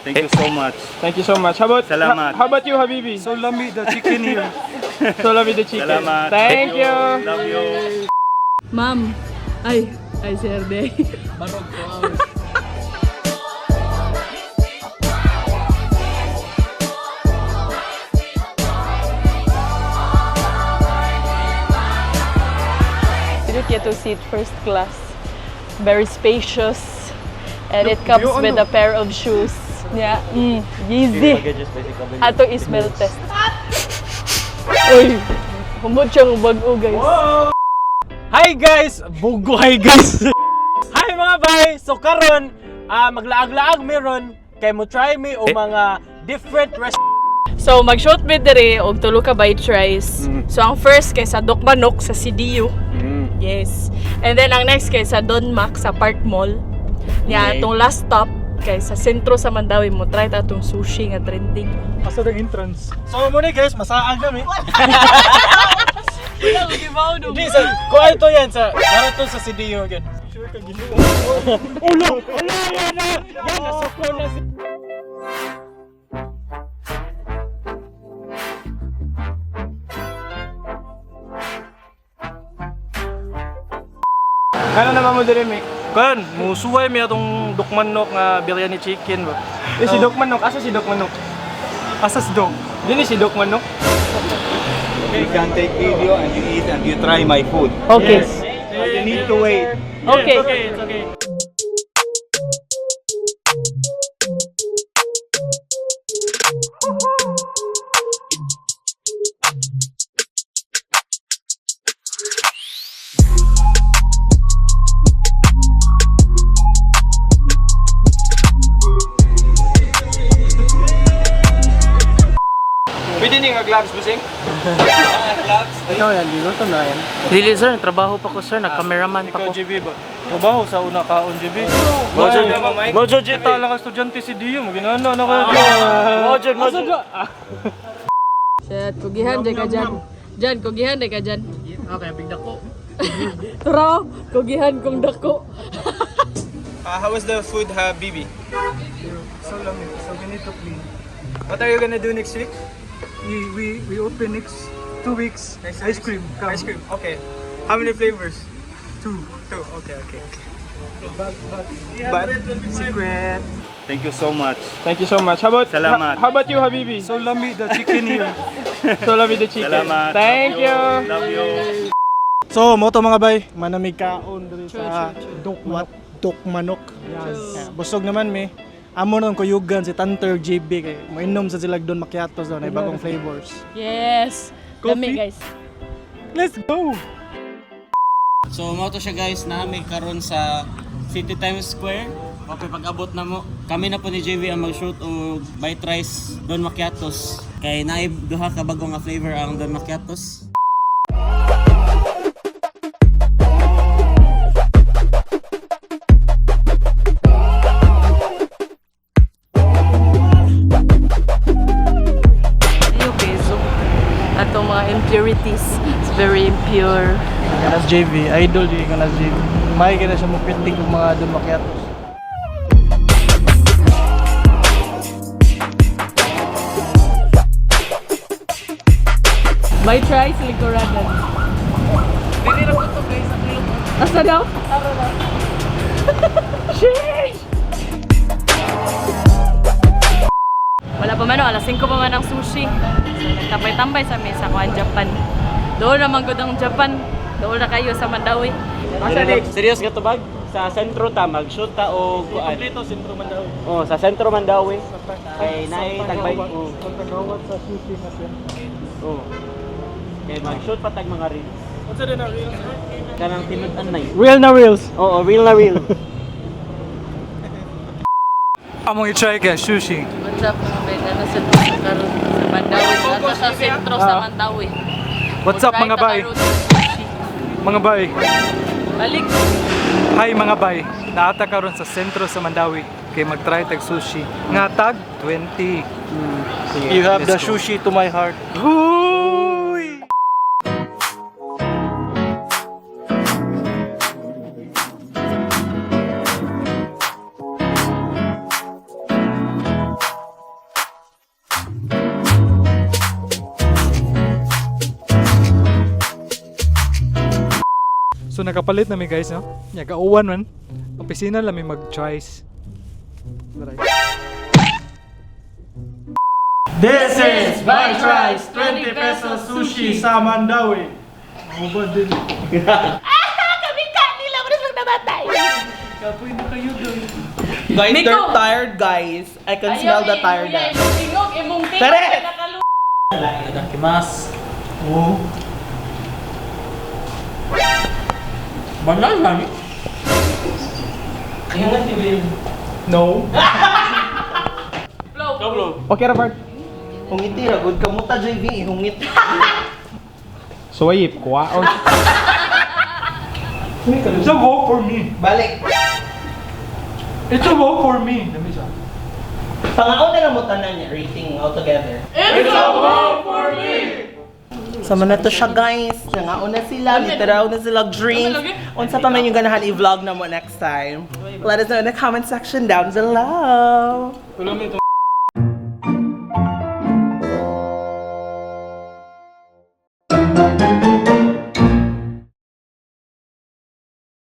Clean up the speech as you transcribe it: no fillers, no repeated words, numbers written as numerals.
Thank you so much. Thank you so much. How about Salamat. How about you, Habibi? So lami the chicken here. So love the chicken. Salamat. Thank you. Love you. Ma'am, ay, ay sir, day. You don't get to seat first class. Very spacious. And it comes with a pair of shoes. Yeah, easy. Ato is smell test. Uy, humod siyang bago, guys. Hi guys! Bugo hi guys! Hi mga bay! So karon, maglaag-laag meron kay mo try me o mga different restaurants. So mag-shoot mi diri og tulo ka bite rice. So ang first kay sa Doc Manok sa CDU. Yes. And then ang next kay sa Don Mac sa Park Mall. Nya atong last stop kay sa sentro sa Mandawi mo try ta atong sushi nga trending. Asa ang entrance? So mo ni guys, masaag na mi. Wala ko gibaw do. Hindi sa kuan to yan sa narato sa CDU gyud. Sure ka Ginoo. Ulo, ulo yan na. Yan nasuko na si. Ano naman mo diri, Mick? Kan, musuway mi atong dukmanok nga biryani chicken ba. Eh, si Doc Manok. Asa si Doc Manok? Asa si dog? Dini si Doc Manok. You can take video and you eat and you try my food. Okay. But you need to wait. Okay. Okay, it's okay. Pwede ni nga gloves, busing? Dili sir, trabaho pa ko sir, nag-cameraman pa Ikaw ko. JB ba? Trabaho sa una kaon JB. Mojo, Mike. Mojo J ta lang ka estudyante si Dio, maginana na ka. Mojo, mojo. Shit, kugihan day ka dyan. Dyan, kugihan day ka dyan. Okay, big dako. Tara, kugihan kong dako. How was the food, Habibi? So lami. So we need to clean. What are you gonna do next week? We open next 2 weeks. Next Ice cream. Come. Ice cream. Okay. How many flavors? Two. Two. Okay. But Secret. Thank you so much. Thank you so much. How about Salamat. How about you, Habibi? So lami the chicken here. So love the chicken. Salamat. Thank you. Love you. So mo to mga bay, manamig kaon diri sa Dok Manok. Dok Manok. Yes. Yeah, busog naman mi. Amo nang kuyugan si Tanter JB kay moinom sa silag Don Macchiatos daw na bagong flavors. Yes. Dami Coffee? guys. Let's go. So mo to siya guys, nami karon sa City Times Square. Okay, pag-abot na mo. Kami na po ni JV ang mag-shoot og bite rice Don Macchiatos. Kay naay duha ka bago nga flavor ang Don Macchiatos. Ayo peso. Atong mga impurities. It's very impure. Kanas JV, idol di kanas JV. May kina siya mo critic og mga Don Macchiatos. May try sa lingkuranan. Asa daw? Sheesh! Wala pa man, oh, alas 5 pa man ang sushi. So, nagtambay-tambay sa mesa ko ang Japan. Doon naman gud ang Japan. Doon na kayo sa Mandawi. Serious ka to bag? Sa sentro ta mag-shoot ta og kuan. Kompleto sentro Mandawi. Oh, sa sentro Mandawi. Kay naay tagbay. Oh. Sa tagawat sa sushi na siya. Oh. Kay mag-shoot pa tag mga reels. Unsa din ang reels? Kanang tinud-an na. Real na reels. Oo, real na real. Among i-try kay sushi. What's up mga bay? Ano sa karon sa Mandawi? Ato sa sentro sa Mandawi. What's up Try mga ta bay? karon sa sushi. Mga bay. Balik. Hi mga bay. Naata karon sa sentro sa Mandawi kay mag-try tag sushi. Nga tag 20. Sige, You have let's the go. sushi to my heart. Huy! So nakapalit na mi, guys, no? Nya gauwan man. Opisina lang mi mag-choice. This is Bite Rice 20 pesos sushi sa Mandawi. Mauban din. Kami ka nila ko na namatay. Kapoy na kayo doon. Guys, Miko! they're tired, guys. I can smell the tiredness. Imong tingog, imong tingog. Tara! Itadakimasu. Oh. Banal lagi. No. Blow. Okay, Robert. Hungit ra, good kamuta, JV. Hungit. So ayip kuwaon. It's a vote for me. Balik. It's a vote for me. Dami siya. Pangaon na lang mo tanan niya, rating all together. It's a vote for me. Sama na to siya, guys. Nangaon na sila, literaw na sila drinks. Unsa pa man yung ganahan i-vlog na mo next time. Let us know in the comment section down below. Tulo mi.